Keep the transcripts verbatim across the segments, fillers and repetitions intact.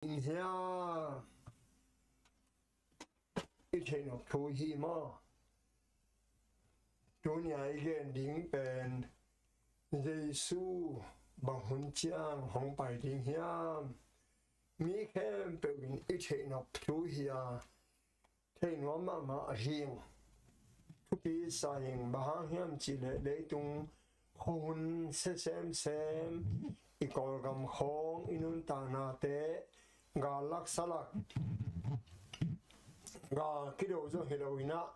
ding hiam? I theih nop thu hi maw? Tuni-a i gen ding pen Jesu bang hun ciang hong pai ding hiam? Mi khempeuh in i theih nop thu hi a, theih nuam mahmah a hing. Thupi sa hing, bang hang hiam cihleh leitung khuahun sia semsem, i Kawlgam khawng i nuntaknate gal laksa lak, gal kido zong hi lo in ah,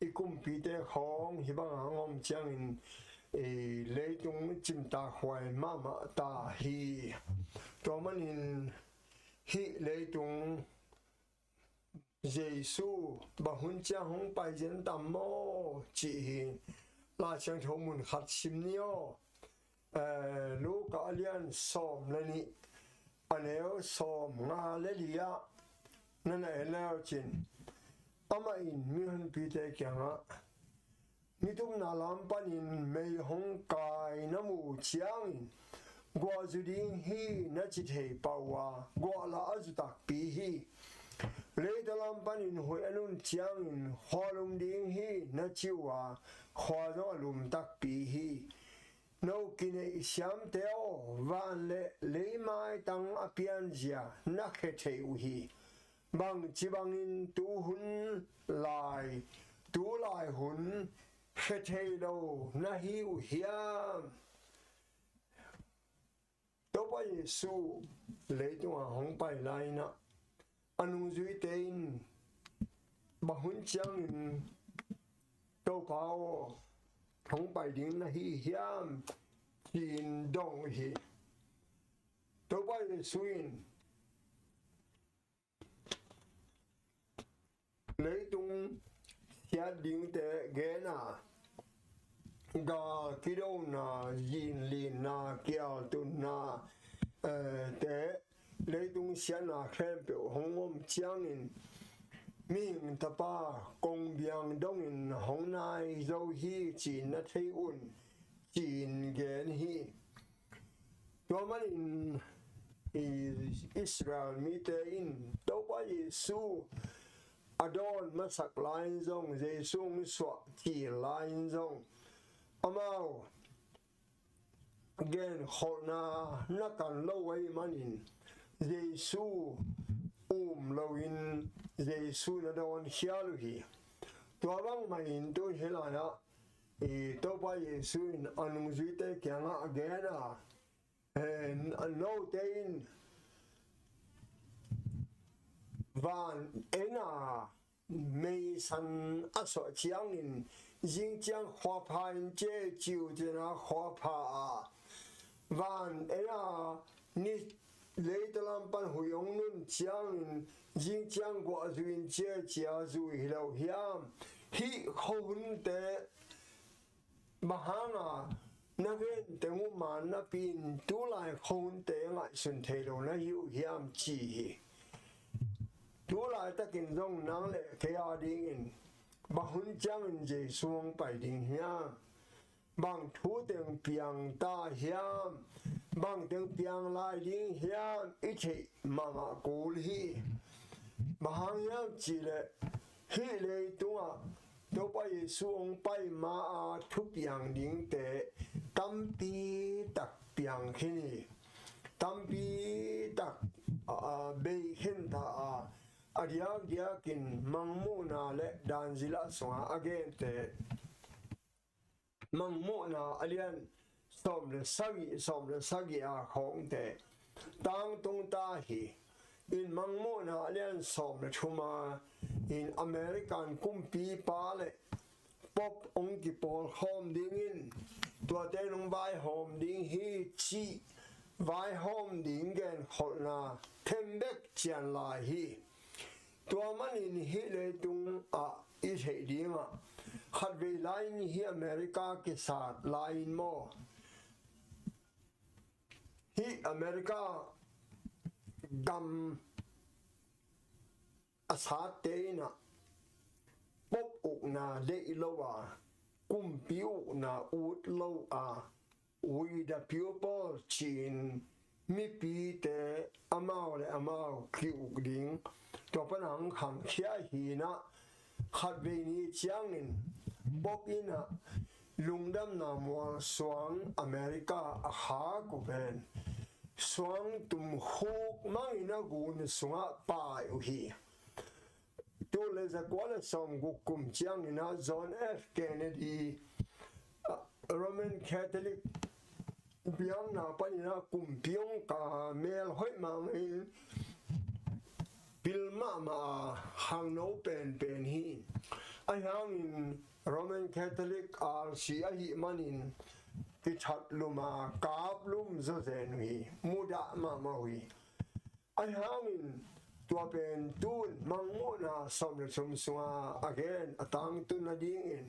i kumpite khawng hih bangah hong om ciangin, i leitung cimtak huai mahmah ta hi. Tua manin hih leitung Jesu bang hun ciang hong pai zen tam maw cih hi. Lai Siangtho mun khat sim ni aw. Eh, Luka a lian sawm le nih, a neu sawm nga le li ah na na en le uh cin. Amah in mihonpite kiangah, "Ni tupna lam panin mei hong kai na muh uh ciangin, 'Guah zu ding hi,' na ci thei pah uh a, guah lah a zu takpi hi. Leita lam panin huih a nun ciangin, khua lum ding hi, na ci uh a, khua zong a lum takpi hi. No kineih siamte aw, van le leimaitang a pianzia na khia thei uh hi. Bangci bangin tu hun lai, tu lai hun khia thei lo na hi uh hiam?" Topa Jesu leitungah hong pai lai-in ah, a nungzuite in, "Bang hun ciangin Topa aw, hong pai ding na hi hiam?" ci-in dong uh hi. Topa Jesu in leitung siat dingte gen a, gal kidona, zinlinna, kialtunna, eh, te, leitung siatna khempeuh hong om ciangin, Mihing Tapa kongbiang dongin hong nai zo hi, ci-in na thei un, ci-in gen hi. Tua manin i Israel mite in Topa Jesu a dawn masak lai-in zong, Jesu hong suah cil lai-in zong, amau genkholhna na kan lo ahih manin Jesu um loin Jesu na dawn khial uh hi. Tua bangmah in tu hih lai-ah i Topa Jesu in a nungzuite kiangah a gen a, "Hen, a note in van en a, meisan a suah ciangin, zing ciang khua pha in ci e," ci uh, ci-in a khua pha a, van en a, ni leita lam pan huih hong nun ciangin, zing ciang guah zu in ci e, ci-a zu hi lo hiam? Hih khuahunte bang hanga na gen teng uh man napi-in tu lai khuahunte ngaihsun thei lo na hi uh hiam, ci hi. Tu laitakin zong nang le kei a dingin bang hun ciangin Jesu hong pai ding hiam? Bang thu teng piang ta hiam? Bang teng piang lai ding hiam? I theih mahmah kul hi. Bang hang hiam cihleh, hih leitungah Topa Jesu hong pai ma-a thupiang dingte tampi tak piang khin hi. Tampi tak, a, a, bei khin ta a, a diakdiakin Mangmuhna le Danzila sungah a gente, Mangmuhna a lian sawm le sagih, sawm le sagih a khawngte tangtung ta hi. In Mangmuhna a lian sawm le thuma in American kumpipa le Pope hong kipawlkhawm dingin, tuate in hong vaihawm ding hi, cih vaihawm ding genkholhna thembek cian lai hi. Tua manin hih leitung ah i theih dingah, khatvei lai-in hih America kisat lai-in maw, hih America gam a satte in ah Pope ukna deih lo a, kumpi ukna ut lo a, "We the people," ci-in mipite amau le amau ki-uk ding, tua pan hong khangkhia hi in ah, khatvei ni ciangin Pope in ah lungdamna mual suang America a khak uh pen suang tum khuk mangin a gun sungah pai uh hi. Tul le zakua le sawmguk kum ciangin ah John F Kennedy, ah, Roman Catholic biakna panin ah kumpi hong ka, mel hoih mahmah in pil mahmah a, khangno penpen hi. Ahi hangin Roman Catholic R C ahih manin kithat lum a, kap lum zawzen uh hi, mudah mahmah uh hi. Ahi hangin tua pen tun Mangmuhna sawm le thum sunga a gen a tangtun nadingin,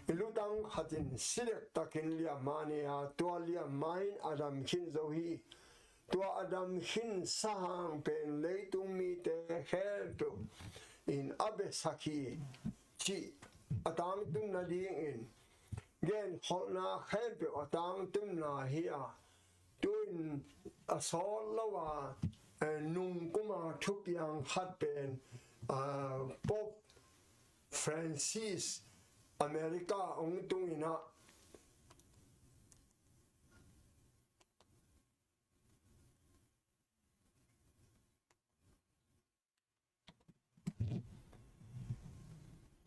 i lutang khat in si dektakin liamma nei a, tua liamma in a dam khin zo hi. Tua a dam khin sahang pen leitung mite khempeuh in a besak hi, cih a tangtun nadingin genkholhna khempeuh a tangtunna hi a, tu-in a sawt lo a, eh, nungkuma thupiang khat pen, ah, Pope Francis America hong tung in ah,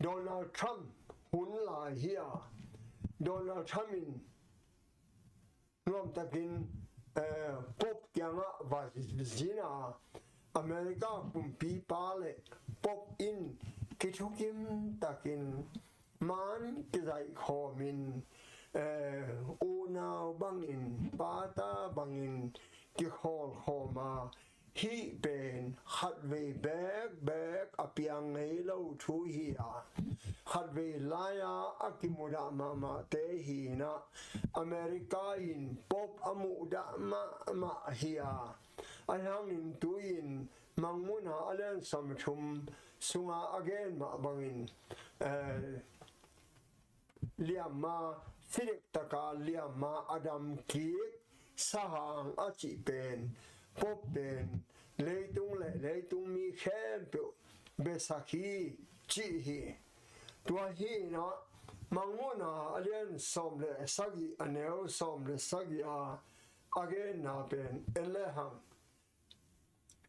Donald Trump hun lai hi a, Donald Trump in nuamtakin, eh, Pope kiangah va zin a, America kumpipa le Pope in kithukim takin maan kizaih khawmin, eh, unau bangin, pata bangin kikhawl khawm a, hih pen khatvei bekbek a piang ngei lo thu hi a, khatvei lai-a a kimudah mahmahte hi in ah, America in Pope a muhdah mahmah hi a, ahi hangin tu-in Mangmuhna a lian sawm thum sunga a gen mah bangin, eh, liamma, si dektaka liamma a dam kik sahang a cih pen, Pope pen leitung le leitung mi khempeuh besak hi, cih hi. Tua hi in ah, Mangmuhna a lian sawm le sagih, a neu sawm le sagih a, a genna pen en lehang,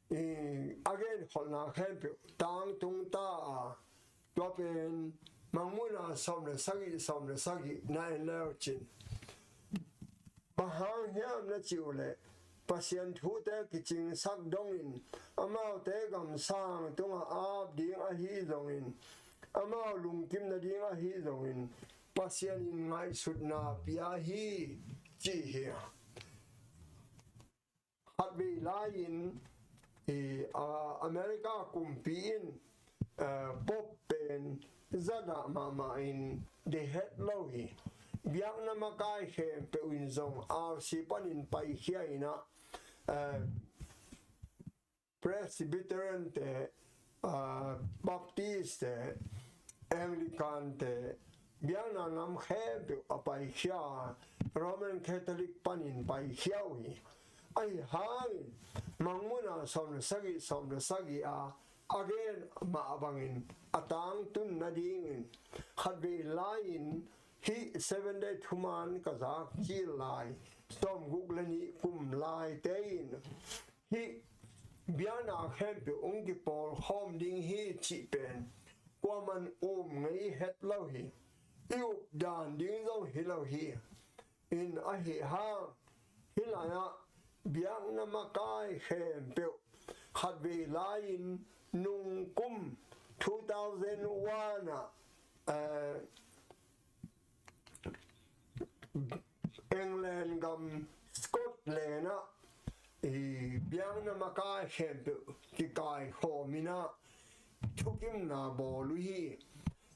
i, a genkholhna khempeuh tangtung ta a, tua pen Mangmuhna sawm le sagih, sawm le sagih na en le uh cin. Bang hang hiam na cih uh leh, Pasian thute kicingsak dongin, amaute gamsang tungah ap ding ahi zongin, amau lungkim nading ahi zongin, Pasian in ngaihsutna pia hi, ci hi. Khatvei lai-in, i, a, America kumpi in, a, Pope pen zadah mahmah in deih het lo hi. Biakna makai khempeuh in zong R C panin paikhia in ah, a, Presbyterian te, a, Baptist te, Anglican te, biakna nam khempeuh a paikhia, Roman Catholic panin paikhia uh hi. Ahi hangin, Mangmuhna sawm le sagih, sawm le sagih a, a gen mah bangin a tangtun nadingin, khatvei lai-in hih Seven Day thuman ka zak cil lai, sawmguk le nih kum laite in, hih biakna khempeuh hong kipawlkhawm ding hi cih pen kuaman um ngei het lo hi. I up dan ding zong hi lo hi. In ahi hang, hih lai-ah biakna makai khempeuh khatvei lai-in nungkum two thousand one ah, eh, England gam Scotland ah, i, biakna makai khempeuh kikaikhawm in ah thukimna bawl uh hi.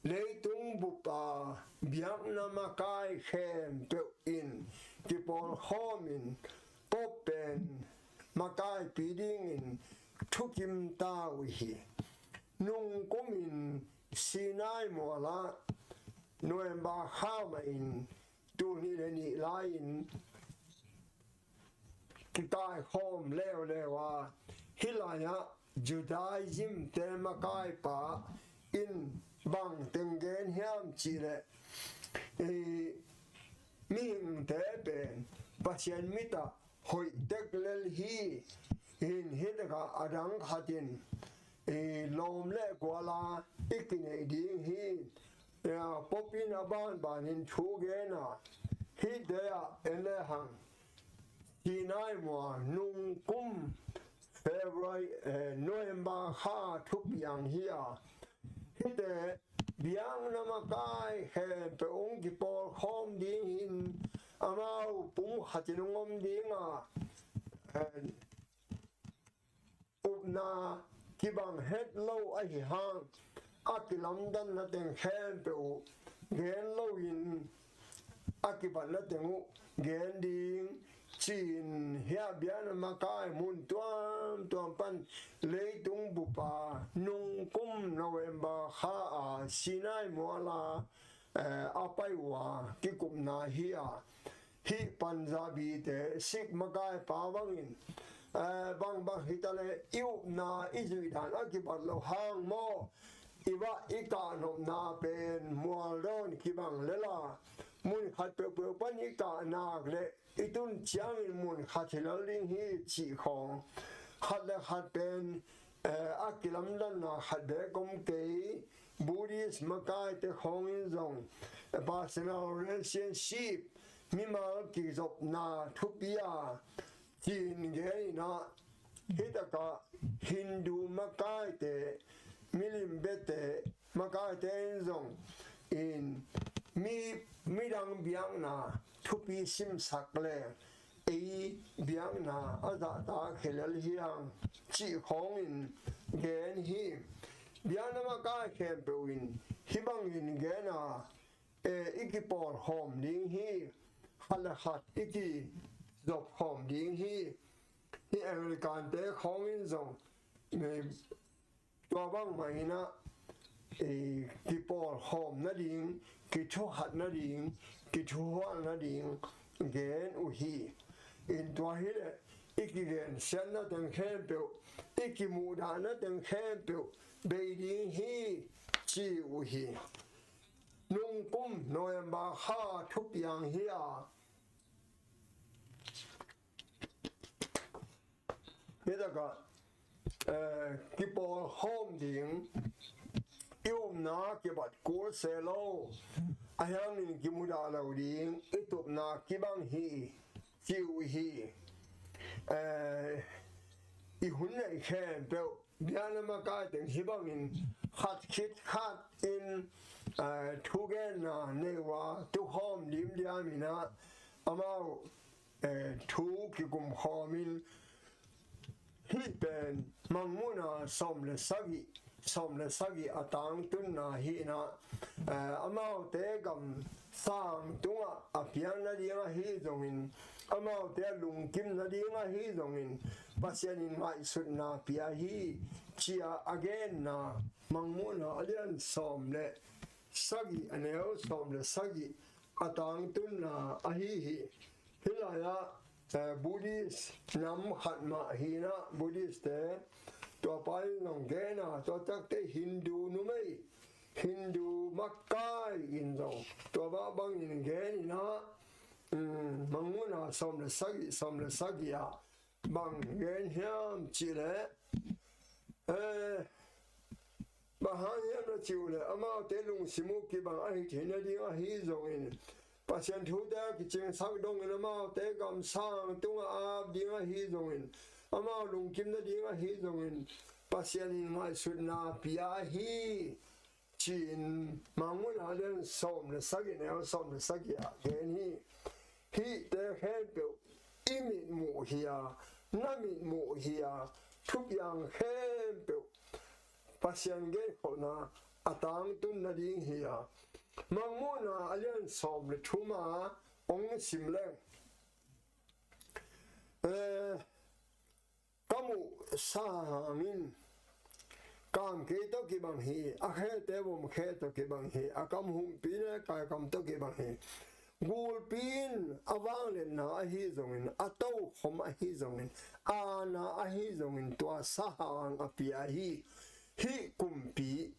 Leitung bup a biakna makai khempeuh in kipawlkhawm in Pope pen makaipi dingin thukim ta uh hi. Nungkum in Sinai mual ah November kha mah in, tul nih le nih lai-in kikaikhawm leuleu a, hih lai-ah Judaism te makaipa in bang teng gen hiam cihleh, i mihingte pen Pasian mitah hoih tek lel hi. In hih takah a dang khat in i lawm le guala i kineih ding hi. Pop in a banbanin thu gen a, hihte ah en le hang Sinai mual nungkum February, eh, November kha thupiang hi a, hihte biakna makai khempeuh hong kipawlkhawm ding hi. Amau pumkhat in hong om ding a, eh, upna kibang het lo ahi hang, a kilamdanna teng khempeuh uh gen loin a kibatna teng uh gen ding ci-in, hih biakna makai mun tuamtuam pan leitung bupa nungkum November kha a Sinai muala, eh, a pai uh a kikupna hi a, hih Punjabi te Sikh makaipa bangin, eh, bangbang hi ta leh i upna i zuih dan a kibat loh hang maw, i vah i kahnopna pen mual dawn kibang lel a, mun khat peuhpeuh pan i kah nak leh i tun ciangin mun khat hi lel ding hi cih khawng, khat le khat pen, eh, a kilamdanna khat bek om kei. Buddhist makaite khawngin zong, eh, personal relationship, mimal kizopna thupi a, ci-in gen in ah, hih takah Hindu makaite, milim biate makaite in zong in mi, midang biakna thupi simsak le ei biakna a zahtak hi lel hi hang cih khawngin gen hi. Biakna makai khempeuh in hih bangin gen a, eh, i kipawlkhawm ding hi. Khat le khat i kizopkhawm ding hi. Hih Anglican te khawngin zong, eh, tua bangmah in ah, eh, kipawlkhawm nading, kithuhat nading, kithuhual nading gen uh hi. In tua hileh i kigensiatna teng khempeuh, i kimuhdahna teng khempeuh bei ding hi ci uh hi. Nungkum November kha thupiang hi a, hih takah, eh, kipawlkhawm ding, i upna kibat kul se lo, ahi hangin kimudah lo ding, i tupna kibang hi ci uh hi. Eh, i hun neih khempeuh biakna makai teng hih bangin khat khit khat in, eh, thugenna nei uh a, tukhawm limliam in ah amau, eh, thu kikumkhawm in, hih pen Mangmuhna sawm le sagih, sawm le sagih a tangtunna hi in ah, eh, amaute gam sang tungah a piang nading ahi zongin, amaute a lungkim nading ahi zongin, Pasian in ngaihsutna pia hi ci-a a genna Mangmuhna a lian sawm le sagih, a neu sawm le sagih a tangtunna ahi hi. Hih lai-ah, eh, Buddhist nam khat mah hi in ah, Buddhist te, tua pa in zong gen a, tua takte Hindu numei, Hindu makai in zong tua bang bangin gen in ah, um, Mangmuhna sawm le sagih, sawm le sagih ah bang gen hiam cih leh, eh, bang hang hiam na cih uh leh, amaute lungsim uh kibang ahi theih nading ahi zongin, Pasian thute a kicingsak dongin amaute gam sang tungah a ap ding ahi zongin, amau lungkim nading ahi zongin, Pasian in ngaihsutna pia hi ci-in Mangmuhna lian sawm le sagih, neu sawm le sagih ah gen hi. Hihte khempeuh i mitmuh hi a, na mitmuh hi a, thupiang khempeuh Pasian genkholhna a tangtun nading hi a, Mangmuhna a lian sawm le thum ah hong sim leng, eh, ka muhsa hangin kam kei tawh kibang hi, a khete vom khe tawh kibang hi, a kam humpih le kaikam tawh kibang hi. Gulpi in a vangliatna ahi zongin, a tokhom ahi zongin, aana ahi zongin tua sahang a pia hi. Hih kumpi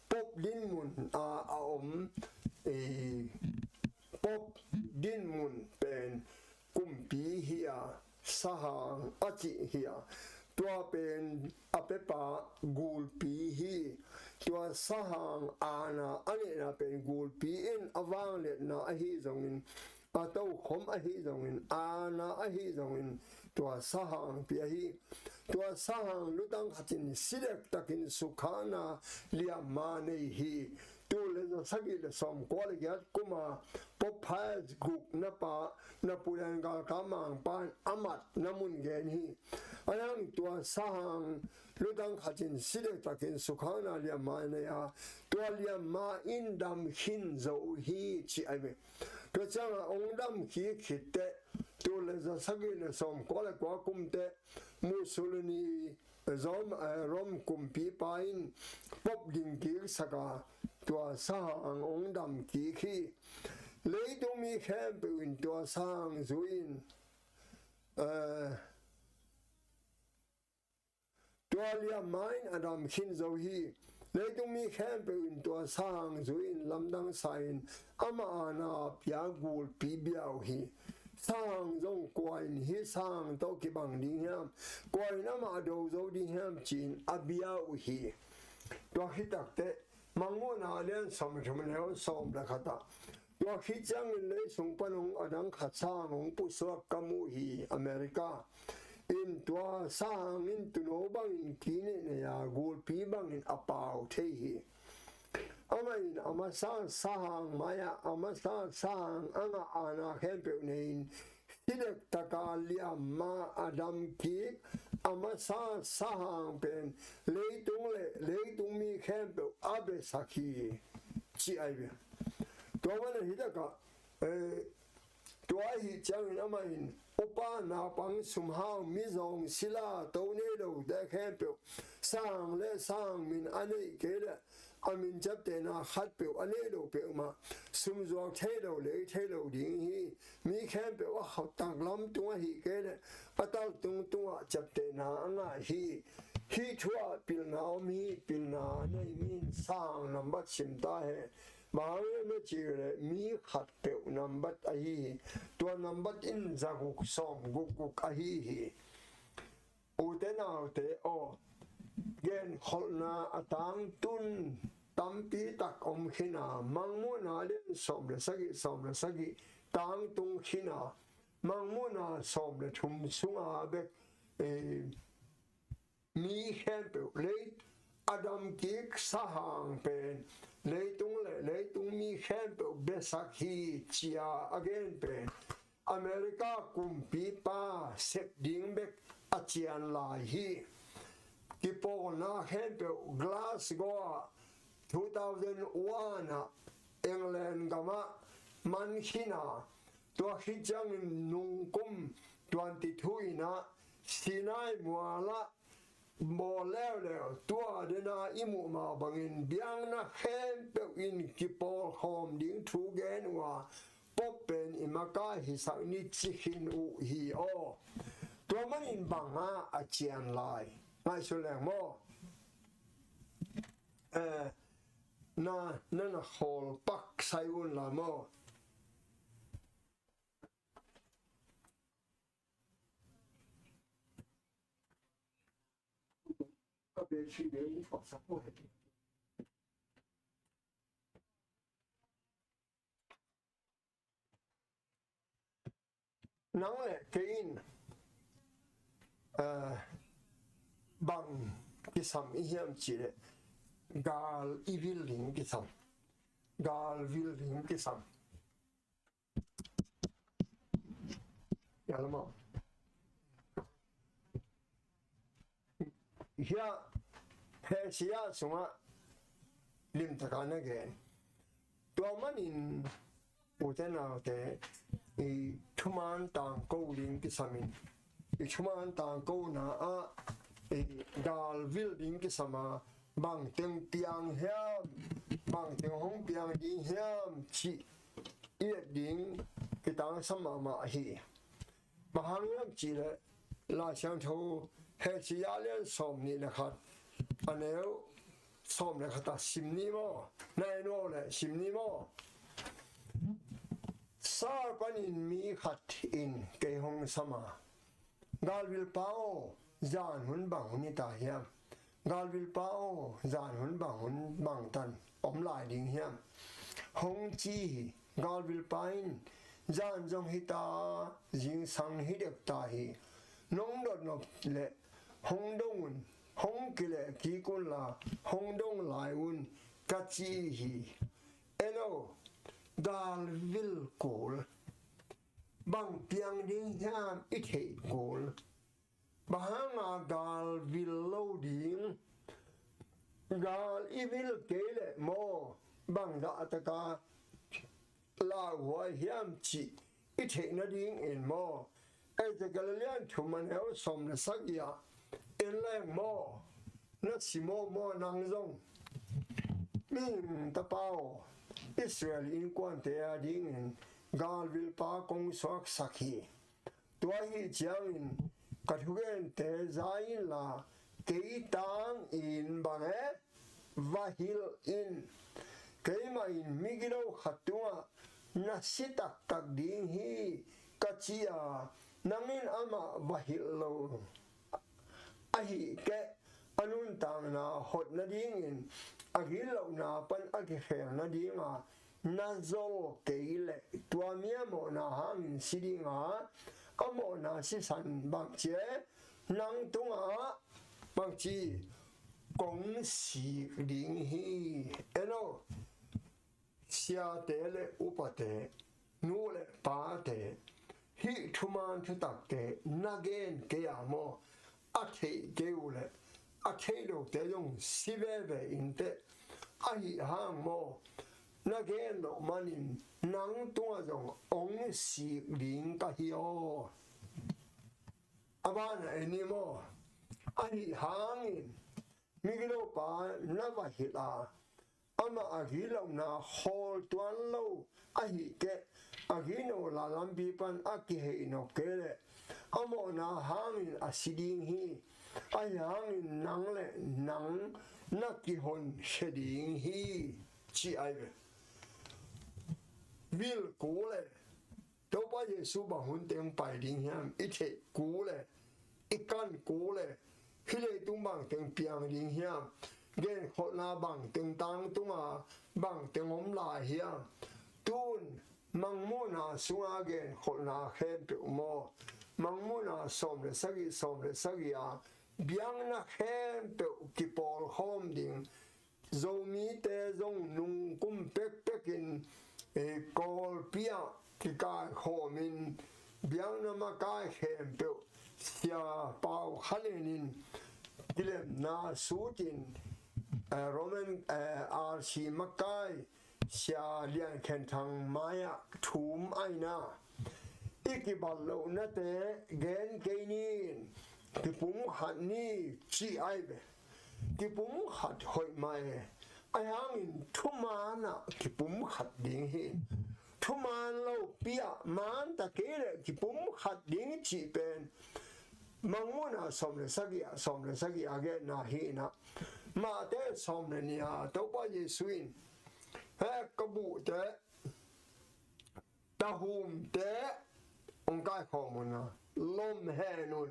Pope dinmun a, a om, eh, Pope dinmun pen kumpi hi a, sahang a cih hi a, tua pen a pepa gulpi hi. Tua sahang aana a neihna pen gulpi in a vangliatna ahi zongin, a tokhom ahi zongin, aana ahi zongin, tua sahang pia hi. Tua sahang lutang khatin si dektakin sukhana liamma nei hi. Tul le za sagih le sawmkua le giat kuma Pope Pius gukna pa, Napoleon galkap mangpa in a matna mun gen hi. A nang tua sahang lutang khatin si dektakin sukhana liamma nei a, tua liamma in dam khin zo hi ci ai ve. Tua ciangin hong dam kik khit teh, tul le za sagih le sawmkua le kua kum teh, Mussolini, Rom, eh, Rom kumpipa in Pope ding kik sak a, tua sahang hong dam kik hi. Leitung mi khempeuh in tua sahang zui in, eh, tua liamma in a dam khin zo hi. Leitung mi khempeuh in tua sahang zui in lamdang sa in, ama aana pia gulpi bia uh hi. Sahang zong kua in hih sahang tawh kibang ding hiam, kua in amah do zo ding hiam ci-in a bia uh hi. Tua khit takteh Mangmuhna a lian sawm le thum, a neu sawm le khat ah, tua khit ciangin lei sung pan hong a dang khat sahang hong pusuak ka mu hi. America in tua sahang in tuuno bangin ki neih nei a, gulpi bangin a pau thei hi. Amah in a masa sahang mai-ah a masa sahang a ngah aana khempeuh nei in, si dektaka liamma a dam kik a masa sahang pen leitung le leitung mi khempeuh a besak hi, ci ai ve. Tua man ahi takah, eh, tua ahi ciangin amah in upa, naupang, sumhau, mizawng, sila, to nei lote khempeuh, sahang le sahang min a neih kei leh a min ciaptehna khatpeuh a nei lo peuhmah, sum zuak thei lo, lei thei lo ding hi. Mi khempeuh a khauh taklam tung ahih kei leh a taktung tungah ciaptehna a ngah hi. Hih thu ah pilna om hi. Pilna nei mi in sahang nambat sim ta hen. Bang hang hiam na cih leh mi khatpeuh nambat ahi hi. Tua nambat in za guk sawm guk guk ahi hi. Ute naute aw, genkholhna a tangtun tampi tak om khin a, Mangmuhna lian sawm le sagih, sawm le sagih tangtung khin a, Mangmuhna sawm le thum sunga bek, eh, mi khempeuh lei a dam kik sahang pen leitung le leitung mi khempeuh besak hi, ci-a a gen pen America kumpipa sep ding bek a cian lai hi. Kipawlna khempeuh Glasgow ah two thousand one ah England gamah man khin a, tua khit ciangin nungkum twenty-two in ah Sinai mualah bawl leuleu, tua dena i muh mah bangin biakna khempeuh in kipawlkhawm ding thu gen uh a, Pope pen i maka hisak ni ci khin uh hi aw. Tua manin bang a a cian lai? Ngaihsun leng maw. Eh, na, na, na khawl pak sai un la maw. Nang le kei in, eh, bang kisam i hiam cih leh gal i vil ding kisam. Gal vil ding kisam. Hiah Hesaya sungah limtaka na gen. Tua manin ute naute, i thuman tangko ding kisam in, i thuman tangkona ah i gal vil ding kisam a, bangteng piang hiam, bangteng hong piang ding hiam cih i et ding kitangsam mahmah hi. Bang hang hiam cihleh Lai Siangtho Hesaya lian sawm nih le khat, a neu sawm le khat ah sim ni maw? Na en uh leh sim ni maw? Sal panin mi khat in kei hong sam a, "Galvilpa aw, zan hun bang hun hi ta hiam? Galvilpa aw, zan hun bang hun bangtan om lai ding hiam?" hong ci hi. Galvilpa in, "Zan zong hi ta, zingsang hi dek ta hi. Nong dot nop leh hong dong un, hong kileh kik unla hong dong lai un," ka ci hi. En aw, galvil kul. Bang piang ding hiam i theih kul. Bang hanga galvil lo ding? Gal i vil kei leh maw, bang dah taka lauhuai hiam cih i theih nadingin maw? Ezekiel lian thum, a neu sawm le sagih ah en leng maw, na si mawmaw nang zong. Mihing tapa aw, Israel innkuante adingin galvilpa kong suaksak hi. Tua ahih ciangin ka thugente za inla, kei tangin bang e, va hilh in. Keimah in migilo khat tungah na si taktak ding hi ka ci a, nang in amah va hilh lo ahih keh, a nuntakna hot nadingin a gitlohna pan a kikhel nadinga na zol kei leh, tua mi a mawhna hangin si dinga, a mawhna sisan bangci e, nang tungah bangci, kong sik ding hi. En aw, siate le upate, nu le pate, hih thuman thutakte na gen kei a maw, a theih kei uh leh a theih lote zong si veve inteh. Ahi hang maw, na gen loh manin nang tungah zong hong sik ding ka hi aw. A banah en ni maw, ahi hangin migilopa na va hilh a, amah a gitlohna hawl tuan lo ahih keh, a gitlohna lampi pan a kiheih nop kei leh a mawhna hangin a si ding hi. Ahi hangin nang le nang na kihonkhia ding hi, ci ai ve. Vil kul e. Topa Jesu bang hun teng pai ding hiam i theih kul e, i kan kul e. Hih leitung bang teng piang ding hiam? Genkholhna bang teng tangtunga bang teng om lai hiam? Tun Mangmuhna sunga genkholhna khempeuh maw, Mangmuhna sawm le sagih, sawm le sagih a biakna khempeuh kipawlkhawm ding. Zomite zong nungkum pekpekin, eh, Kawlpi ah kikaikhawmin biakna makai khempeuh Sia Pau Khan En in kilemna sutin, eh, Roman, eh, R C makai Sia Lian Khen Thang mai-ah thum aina, i kibat lohnate gen kei ni, kipumkhat ni, ci ai ve. Kipumkhat hoih mah e. Ahi hangin thuman ah kipumkhat ding hi. Thuman lopi ah man ta kei leh kipumkhat ding cih pen Mangmuhna sawm le sagih ah, sawm le sagih a genna hi inah, Mate sawm le nih ah Topa Jesu in, he ka buhte, tahumte hong kaikhawm un a, lom hen un.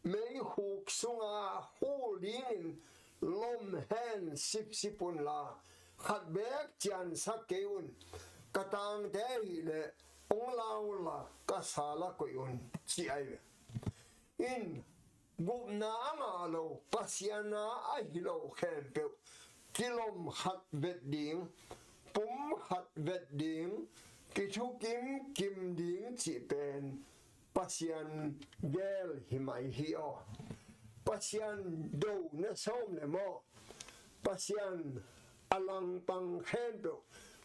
Meihuk sunga hul dingin lom hen sipsip unla, khat beek ciansak kei un. Ka tangte ahih leh hong la unla, ka sa la koih un, ci ai ve. In gupna a ngah lo, Pasian a ahi lo khempeuh kilomkhat vet ding, pumkhat vet ding, kithukimkim ding cih pen Pasian gel hi mai hi aw. Pasian do na sawm le maw, Pasian a langpang khempeuh,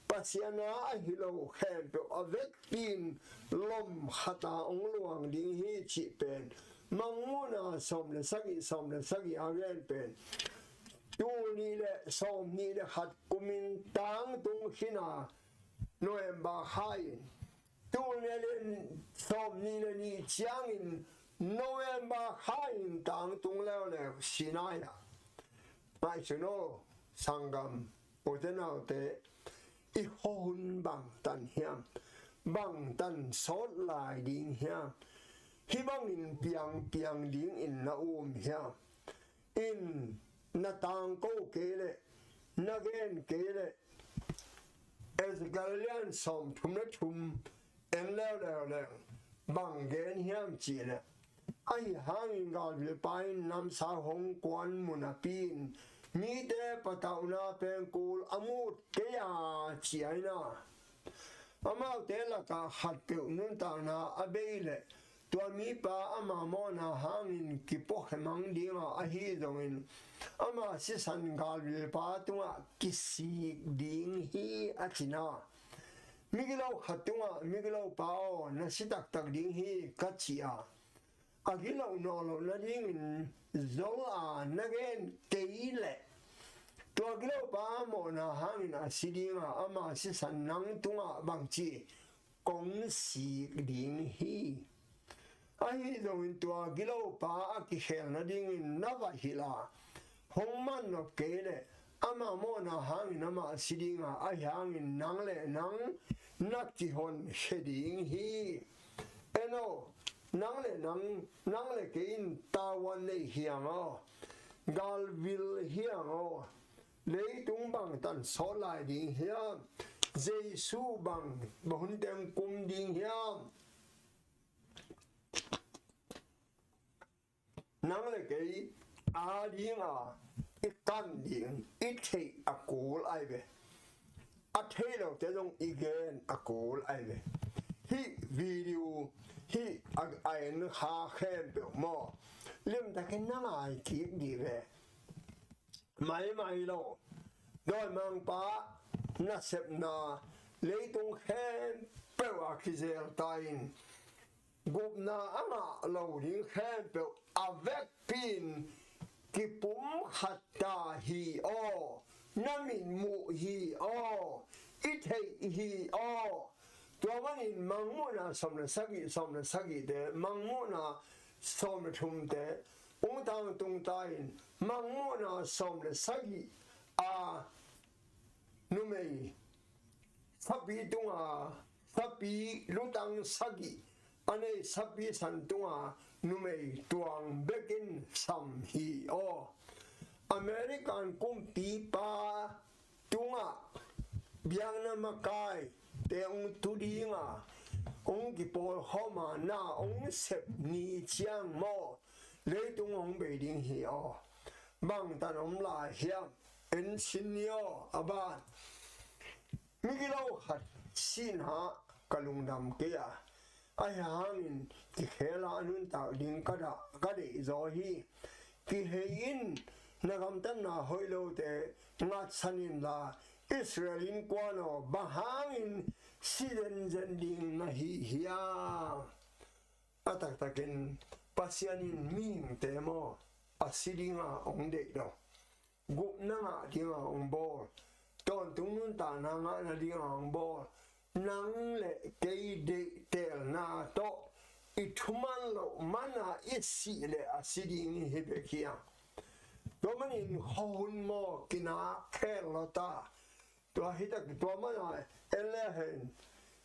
Pasian a ahi lo khempeuh a vekpi-in lomkhat a hong luang ding hi cih pen Mangmuhna sawm le sagih, sawm le sagih a gen pen tul nih le sawm nih le khat kumin tangtung khin a, November kha in, tul nih le sawmnih le nih ciangin November kha in tangtung leuleu Sinai ah. Ngaihsun aw, sanggam, ute naute, i khuahun bangtan hiam, bangtan sawt lai ding hiam, hih bangin piangpiang dingin na um hiam? In na tangko kei leh, na gen kei leh, Ezekiel lian sawmthum le thum en leuleu leng bang gen hiam cih leh, ahi hangin galvilpa in namsau hong kuan mun a pi-in mite patauhna pengkul a mut kei a, ci-in ah, amaute lakah khatpeuh nuntakna a bei leh tua mipa ama mawhna hangin kipuakhia mang ding a, ahi zongin ama sisan galvilpa tungah kisik ding hi, a ci-in ah, migilo khat tungah, migilopa aw, na si taktak ding hi, ka ci a, a gilo nawn loh nadingin zol a na gen kei leh, tua gilopa mawhna hangin a si ding a, ama sisan nang tungah bangci kong sik ding hi. Ahi zongin tua gilopa a kikhel nadingin na va hilh a, hong man nop kei leh, ama mawhna hangin amah si ding a, ahi hangin nang le nang na kihonkhia ding hi. En aw, nang le nang, nang le kei in tavuan nei hi hang aw, galvil hi hang aw, leitung bangtan sawt lai ding hiam, Jesu bang, bang hun teng kum ding hiam? Nang le kei a ding a, i kan ding, i theih a kul ai ve. A thei lote zong i gen a kul ai ve. Hih video, hih a, a en kha khempeuh maw, limtakin na ngai kik dih ve. Maimai lo, dawimangpa nasepna leitung khempeuh a kizel ta in, gupna a ngah lo ding khempeuh a vekpi in kipumkhat ta hi aw, na mitmuh hi aw, i theih hi aw. Tua manin Mangmuhna sawm le sagih, sawm le sagihte, Mangmuhna sawm le thumte hong tangtung ta in, Mangmuhna sawm le sagih a numei sapi tunga, sapi lutang sagih a nei sapi san tunga numei tuang bekin sam hi aw. American kumpipa tungah biakna makaite hong tu ding a, hong kipawlkhawm a, na hong sep ni ciang maw, leitung hong bei ding hi aw. Bangtan om lai hiam? En sin ni aw, a ban. Migilo khat sihna ka lungdam kei a, ahi hangin kikhel a nuntak ding ka dah, ka deih zaw hi. Kihei in, na gamtatna hoih lote ngatsan inla, Israel innkuan aw, bang hangin si zenzen ding na hi hiam? A taktakin Pasian in mihingte maw, a si dinga hong deih lo, gupna ngah dinga hong bawl, tawntung nuntakna ngahna dinga hong bawl, nang le kei deihtelna tawh i thuman loh mana i sih leh a si ding hi bek hi hang. Tua manin khuahun maw, kina khel lo ta. Tua hi tak, tua mana en le hen,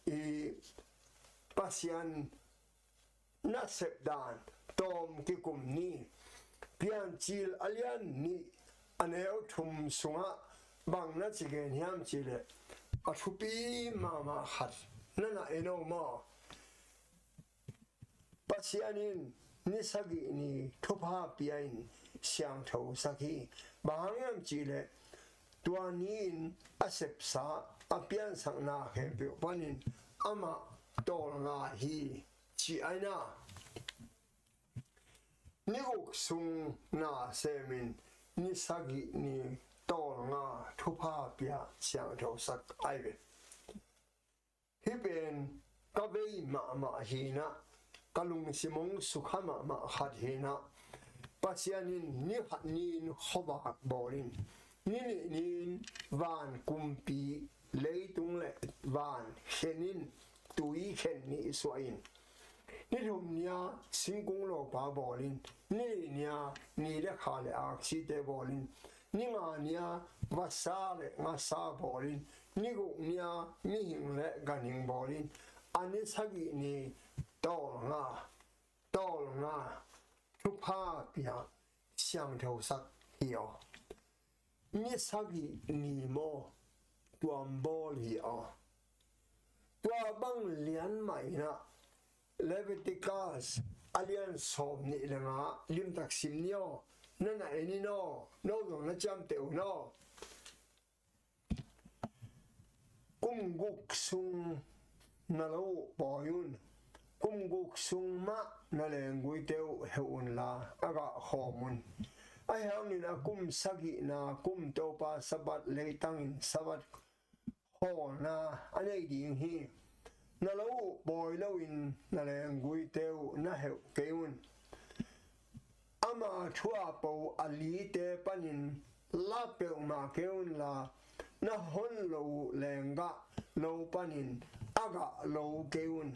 i Pasian nasep dan tawm kikum ni. Piancil a lian nih, a neu thum sungah bang na ci gen hiam cih leh, a thupi mahmah khat na na en aw maw? Pasian in ni sagih ni thupha pia in siangthosak hi. Bang hang hiam cih leh, tua ni-in a sepsa, a piansakna khempeuh panin amah tawlnga hi, ci ai na. Ni guk sung na semin ni sagih ni tawlnga thupha pia siangthosak ai ve. Hih pen ka vei mahmah hi na, ka lungsim hong sukha mahmah khat hi na. Pasian in ni khat ni-in khuavak bawl in, ni nih ni-in van kumpi leitung le van khen in, tui khen nih suah in. Ni thum ni-a singkung lopa bawl in, ni li ni-a ni le kha le aksite bawl in, ni nga ni-a vasa le ngasa bawl in, ni guk ni-a mihing le ganhing bawl in, a ni sagih ni tawlnga, tawlnga thupha pia siangthosak hi aw. Ni sagih ni maw, tuam bawl hi aw. Tua bang lian mah in ah Leviticus a lian sawm nih le nga limtak sim ni aw. Na na en in aw, no zong na ciamteh un aw. Kum guk sung na lo uh pawi un. Kum guk sung mah na lengguite uh heuh unla a gah khawm un. Ahi hangin a kum sagihna kum Topa Sabbath leitangin Sabbath hawlna a nei ding hi. Na lo uh pawi loin na lengguite uh na heuh kei un. Ama thu a po a lite panin la peuhmah kei unla, na hon lo uh lenggah lo panin a gah lo kei un.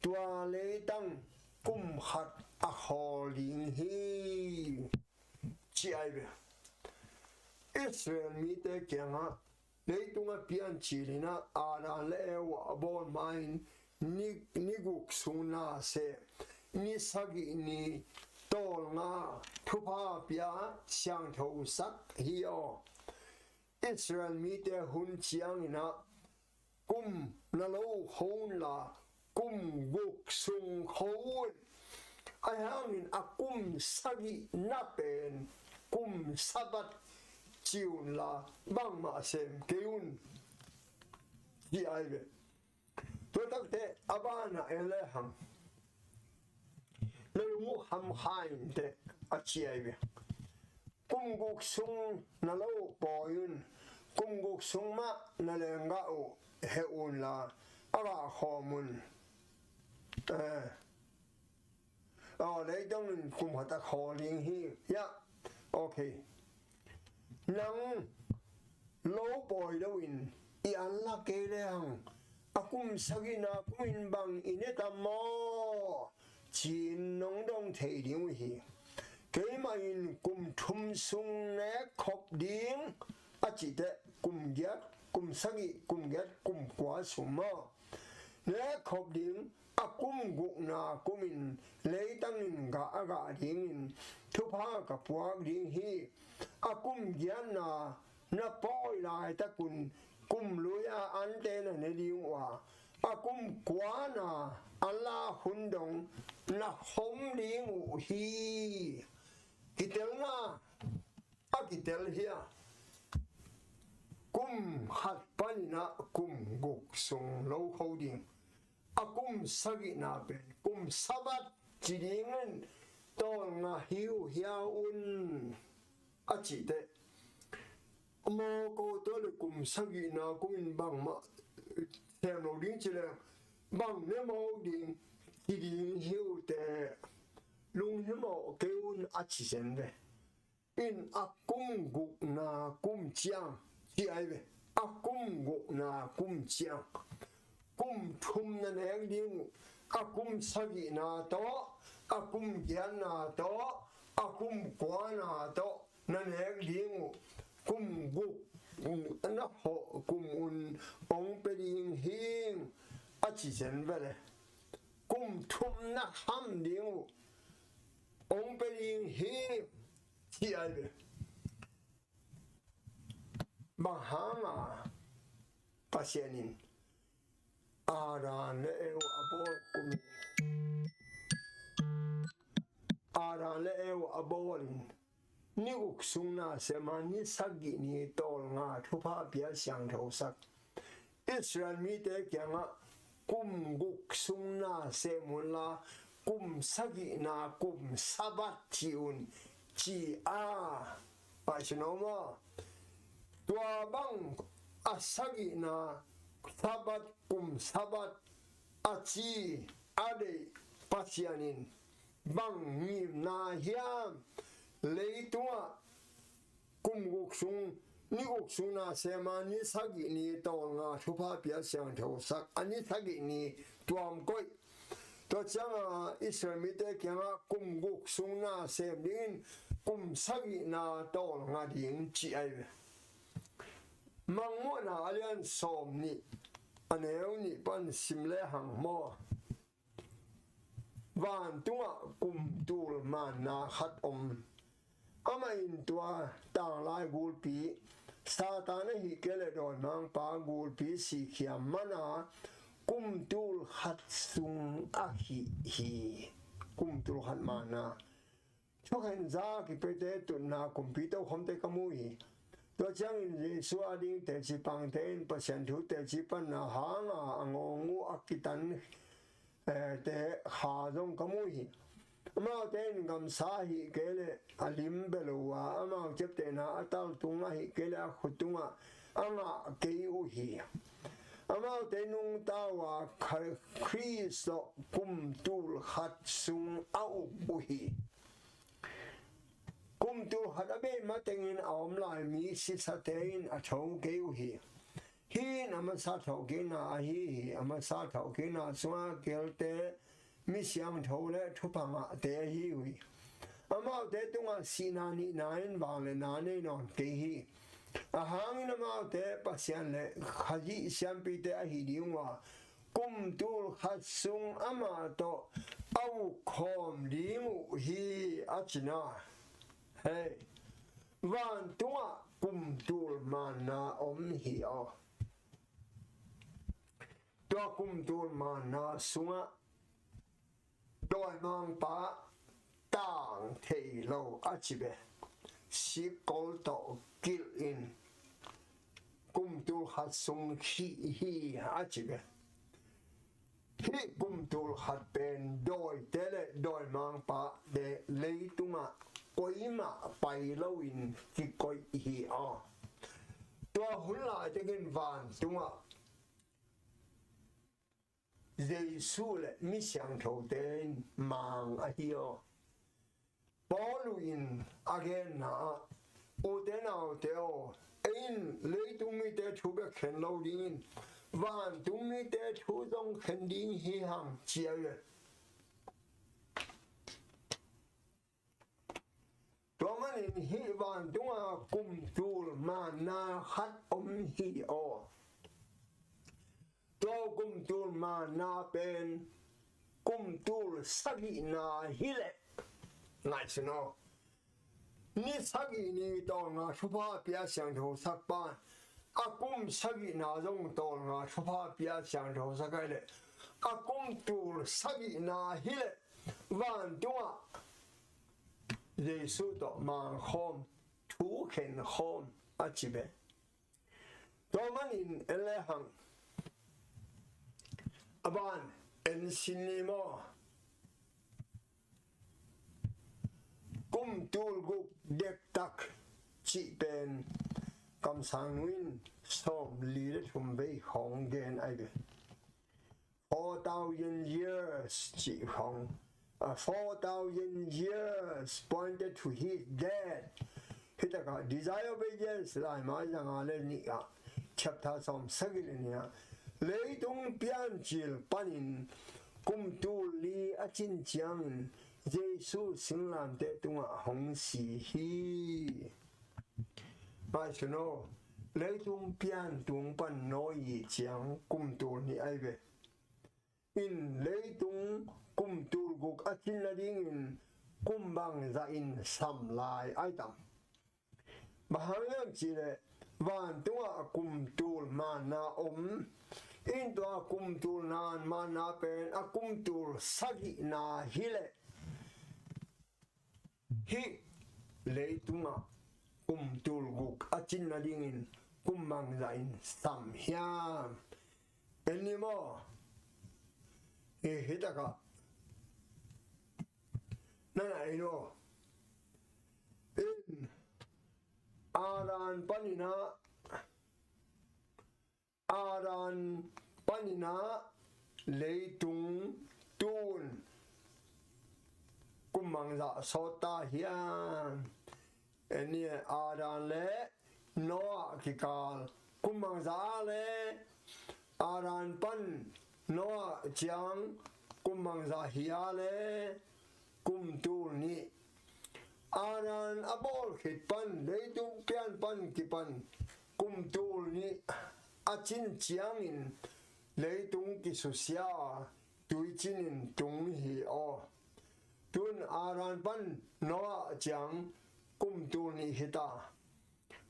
Tua leitang kum khat a khawl ding hi, ci ai ve. Israel mite kiangah leitung a piancil in ah Adam le Eva a bawl ma-in ni, ni guk sung na seh, ni sagih ni tawlnga thupha pia siangthosak hi aw. Israel mite hun ciangin ah kum na lo kho unla, kum guk sung kho un. Ahi hangin a kum sagihna pen kum Sabbath ci unla, bangmah sem kei un, ci ai ve. Tua takte a banah en lehang, na lung uh hamkha inteh, a ci ai ve. Kum guk sung na lo uh pawi un. Kum guk sung mah na lenggah uh heuh unla a gah khawm un. Eh. Aw, leitang in kum khat a khawl ding hi. Ya. Ok. Nang lo pawi loin i an la kei lehang, a kum sagihna kumin bang i ne tam maw, ci-in nong dong thei ding uh hi. Keimah in kum thum sung nek khop ding a cihteh, kum giat, kum sagih, kum giat, kum kua sung maw, nek khop ding, a kum gukna kumin leitangin gah a gah dingin thupha ka puak ding hi. A kum giatna na pawi laitakun kum lui-a ante na ne ding uh a, a kum kuana an la hun dong na khom ding uh hi. Kitelna a kitel hi a, kum khat panin ah kum guk sung lo kho ding. A kum sagihna pen kum Sabbath ci dingin tawlnga hi uh hia un, a cihteh, maw ko tua le kum sagihna kumin bangmah sem lo ding ci leng, bang ne mawk ding ci ding hi uh teh, lunghimawh kei un, a ci zen ve. In a kum gukna kum ciang, ci ai ve. A kum gukna kum ciang, kum thum na nek ding uh, a kum sagihna tawh, a kum giatna tawh, a kum kuana tawh na nek ding uh, kum guk na hawh kum un ong pe ding hing, a ci zen ve le. Kum thum na ham ding uh ong pe ding hing, ci ai ve. Bang hanga Pasian in Adam le Eva a bawl kum, Adam le Eva a bawlin ni guk sung na sem a, ni sagih ni tawlnga thupha pia siangthosak. Israel mite kiangah kum guk sung na sem unla, kum sagihna kum Sabbath ci un, ci a, paisino maw? Tua bang a sagihna Sabbath, kum Sabbath a ci a deih Pasian in bang ngimna hiam? Leitungah kum guk sung ni guk sung na sem a, ni sagih ni tawlnga thupha pia siangtho sak, a ni sagih ni tuam koih. Tua cianga Israel mite kiangah kum guk sung na sem dingin kum sagih na tawlnga ding ci ahi ve. Mangmuhna a lian sawm nih, a neu nih pan sim lehang maw. Vantungah kum tul manna khat om. Amah in tua tanglai gulpi, Satan ahih kei leh dawimangpa gulpi sikhia mana kum tul khat sung ahih hi. Kum tul khat manna. Thukhen za kipiate tutna kumpi tokhomte ka mu hi. Tua ciangin Jesu ading teci pangte in Pasian thu teci panna hanga a ngawng uh a kitan, eh, te kha zong ka mu hi. Amaute in gamsa ahih kei leh a lim bia lo a, amau ciaptehna a taltung ahih kei leh a khutungah a ngah kei uh hi. Amaute nungta uh a Kha-, Khrist tawh kum tul khat sung a uk uh hi. Kum tul khat a bei matengin a om lai mi sisate in a tho kei uh hi. Hih in a masa thawhkikna ahi hi. A masa thawhkikna sungah kilte, mi siangtho le thupha ngahte ahi uh hi. Amaute tungah sihna nihna in vangliatna nei nawn kei hi. A hangin amaute Pasian le Khazih siampite ahi ding uh a, kum tul khat sung amah tawh a uk khawm ding uh hi, a ci na. Hei, vantungah kum tul manna om hi aw. Tua kum tul manna sungah dawimangpa tang thei lo a ci ve. Sikkol tawh kilh in kum tul khat sung khih hi a ci ve. Hih kum tul khat pen dawite le dawimangpate leitungah koimah pai loin kikoih hi aw. Tua hun laitakin vantungah Jesu le mi siangthote in mang ahi aw. Paul in a genna ah, ute naute aw, ei in leitung mite thu bek khen lo dingin vantung mite thu zong khen ding hi hang ci ahi ve. Tua manin hih vantunga kum tul manna khat om hi aw. Tua kum tul manna pen kum tul sagihna hi leh, ngaihsun aw. Ni sagih ni tawlnga thupha pia siangtho sakpa a kum sagihna zong tawlnga thupha pia siangtho sak ahi leh, a kum tul sagihna hi leh vantungah Jesu tawh mangkhawm, thu khenkhawm a ci ve. Tua manin en lehang a ban en sin ni maw? Kum tul guk dektak cih pen kamsang nu in sawm li le thum vei khawng gen ahi ve. Four thousand years cih khawng. A four thousand years pointed to his death. Hitakah Desire of Ages laimai zanga le nih ah chapter sawm sagih le nih ah leitung piancil panin kum tul li a cin ciangin Jesu singlamteh tungah hong si hi. Ngaihsun aw, leitung pian tung pan nawi ciang kum tul nih ahi ve. In leitung kum tul guk a cin nadingin kum bangzah in sam lai ahi tam? Bang hang hiam cihleh vantungah kum tul manna om. In tua kum tul nan manna pen a kum tul sagihna hi leh, hih leitungah kum tul guk a cin nadingin kum bangzah in sam hiam? En ni maw? Hi, hitakah na na en aw. In Adam panin ah Adam panin ah leitung tun kum bangzah sawt ta hiam? En ni, Adam le Noah kikal kum bangzah a le, Adam pan Noah ciang kum bangzah hi a le, kum tul nih. Adam a bawl khit pan, leitung pian pan kipan kum tul nih a cin ciangin leitung kisusia a, tuicin in tung hi aw. Tun Adam pan Noah ciang kum tul nih hi ta.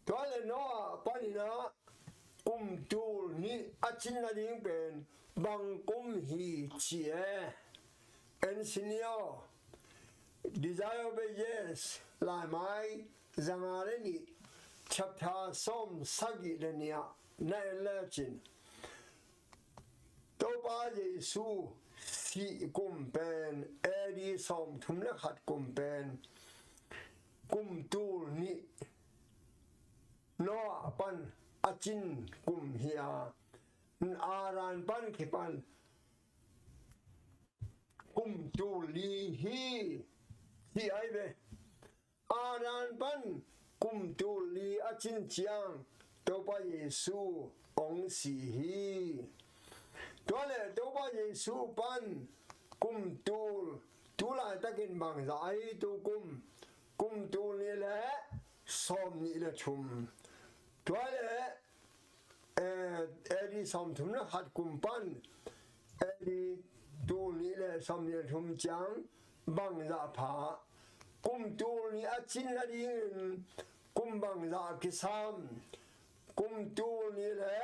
Tua le Noah panin ah kum tul nih a cin nading pen bang kum hi ci e? En sin ni aw. Desire of Ages, Laimai zanga le nih, chapter sawm sagih le nih ah na en le cin, Topa Jesu sih kum pen A D sawm thum le khat kum pen kum tul nih Noah pan a cin kum hi a, Adam pan kipan kum tul li hi, hi ai ve. Adam pan kum tul li a cin ciang Topa Jesu hong si hi. Tua le Topa Jesu pan kum tul, tu laitakin bangzah ahi tu kum, kum tul nih le sawm nih le thum. Tua le eh, A D sawm thum le khat kum pan A D tul nih le sawm nih le thum ciang bangzah pha, kum tul nih a cin nadingin kum bangzah kisam? Kum tul nih le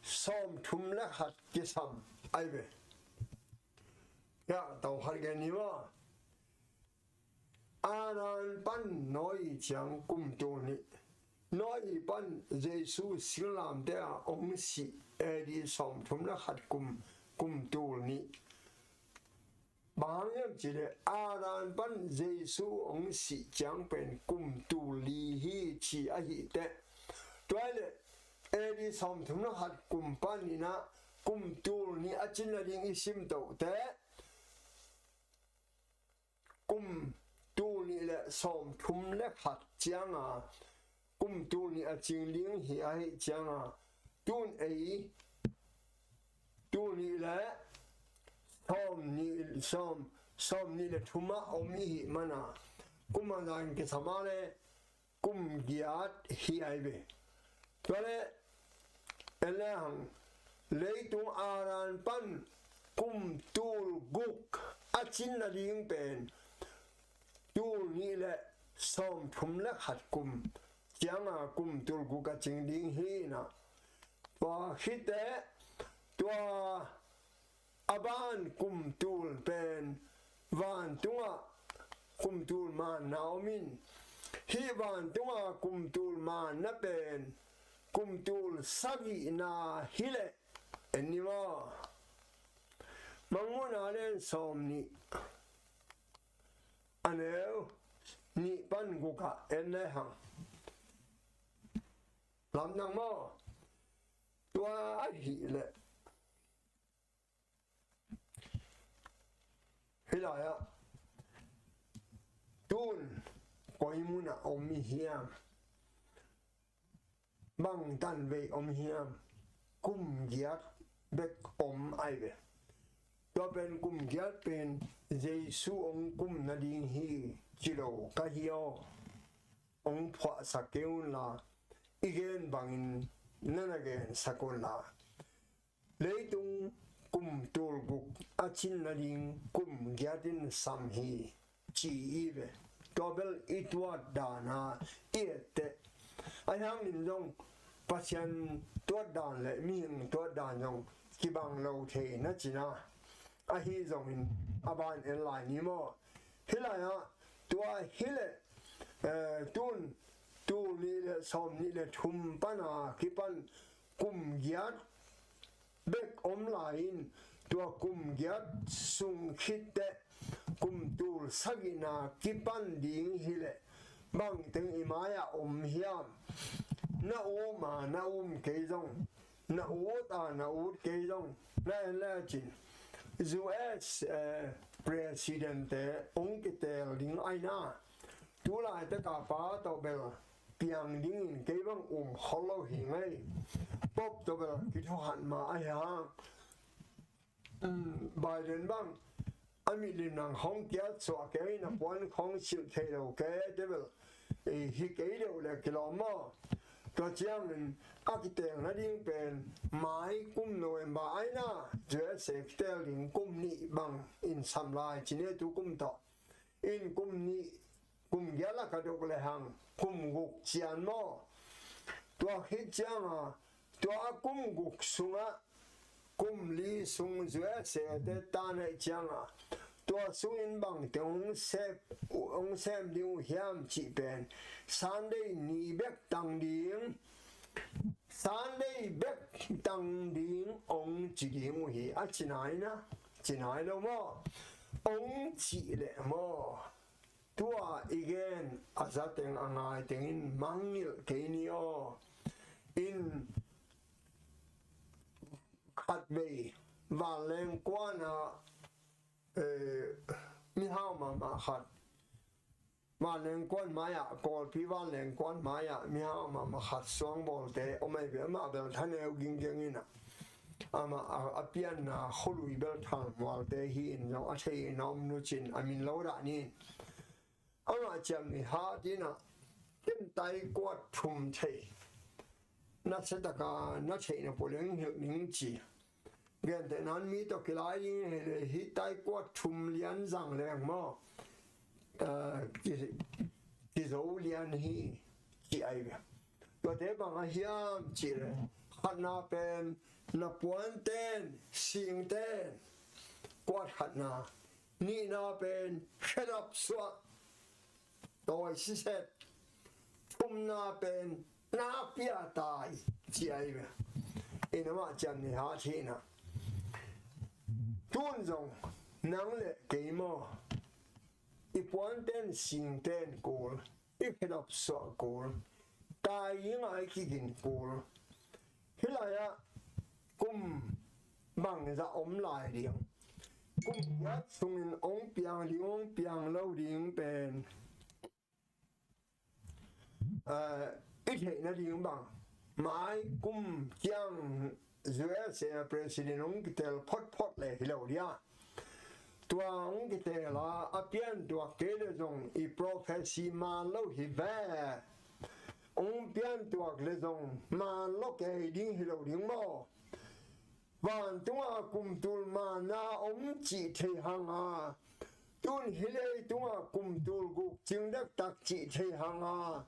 sawm thum le khat kisam ai ve. Ya, tau khat gen ni maw. Adam pan Noah ciang kum tul nih. Noah pan Jesu singlamteh a hong si A D sawm thum le khat kum, kum tul nih. Bang hang hiam cih leh Adam pan Jesu hong si ciang pen kum tul li hi ci ahi teh. Tua le A D sawm thum le khat kum panin ah kum tul nih a cin nading i sim toh teh. Kum tul nih le sawm thum le khat cianga kum tul nih a cing ding hi ahi cianga, tun ei tul nih le sawm nih, sawm, sawm nih le thum ah om i hih mana kum a zang kisam a le kum giat hi ai ve. Tua le en le hang, leitung Adam pan kum tul guk a cin nading pen tul nih le sawm thum le khat kum cianga kum tul guk a cing ding hi na. Tua hi teh, tua a ban kum tul pen vantungah kum tul manna om in, hih vantungah kum tul manna pen kum tul sagihna hi leh, en ni maw? Mangmuhna lian sawm nih, a neu nih pan gukah en le hang. Lamdang maw? Tua ahih leh hih lai-ah tun koi munah om i hiam? Bang tanvei om hiam? Kum giat bek om ai ve. Tua pen kum giat pen Jesu hong kum nading hi ci lo ka hi aw. Hong phuahsak kei unla, i gen bangin na na gensak unla. Leitung kum tul guk a cin nading kum giat in sam hi ci i ve. Tua bel i tuat dana i etteh. Ahi hangin zong Pasian tuat dan le mihing tuat dan zong kibang lo thei na cina. Ahi zongin a ban en lai ni maw? Hih lai-ah tua hi leh, eh, tun tul nih le sawm nih le thum pana kipan kum giat bek om lai in, tua kum giat sung khit teh kum tul sagihna kipan ding hi leh bangteng i mai-ah om hiam? Na um a na um kei zong, na ut a na ut kei zong, na en le cin. U S, eh, President-te hong kiteel ding aina. Tu laitak a pa tawh bel piang dingin kei bang um khol lo hi ngei. Pope tawh bel kithuakhat mah ahi hang. Biden bang a milim nang hong kiat suah kei, na puan khong silh thei lo kei te bel hi kei deuh le kilawm maw? Tua ciangin a kiteng nading pen mai kum November aina, U S A kitel ding kum nih bang in sam lai ci ne, tu kum tawh in kum nih, kum giat la ka dok le hang kum guk cian maw? Tua khit cianga tua a kum guk sungah kum li sung U S A te ta neih cianga tua sungin bangte hong sem ding uh hiam cih pen Sunday ni bek tang ding, Sunday bek tang ding hong ci ding uh hi. A ci nai na, ci nai lo maw? Hong cih leh maw, tua i gen a za teng a ngai tengin mangngilh kei ni aw. In khatvei vanleng kuana mihau mahmah khat, vanleng kuan mai-ah, Kawlpi vanleng kuan mai-ah mihau mahmah khat suangbawlte om ei ve. Amah bel thaneu ginggiang inah amah a pianna khualui bel Thang Mualte hi in zong a thei in a om nucin a min lo dah ni. Amah ciam ni hat inah ken taikuat thum thei na setaka na theihna puleng hilh ning ci. Gentehna-in mi tawh kilai ding hi le, hih taikuat thum lian zang leng maw, kizo lian hi ci ai ve. Tuate bang a hiam ci le, khatna pen na puanten singten kuat khatna, nihna pen khedap suah tawi siset, thumna pen na pia tai ci ai ve. Ina mah ciam ni hat hi na. Tun zong nang le kei maw, i puanten singten kul, i khedap suah kul, tai i ngai kigin kul. Hih lai-ah kum bangzah om lai ding, kum giat sungin hong piang ding hong piang lo ding pen i theih nading bang mai kum ciang U S A president hong kitel photphot le hi lo dia. Tua hong kitel a a piantuak kei le zong i prophecy man lo hi ve. Hong piantuak le zong man lo kei ding hi lo ding maw? Vantunga kum tul manna om cih thei hanga, tun hih leitungah kum tul guk cing dektak cih thei hanga,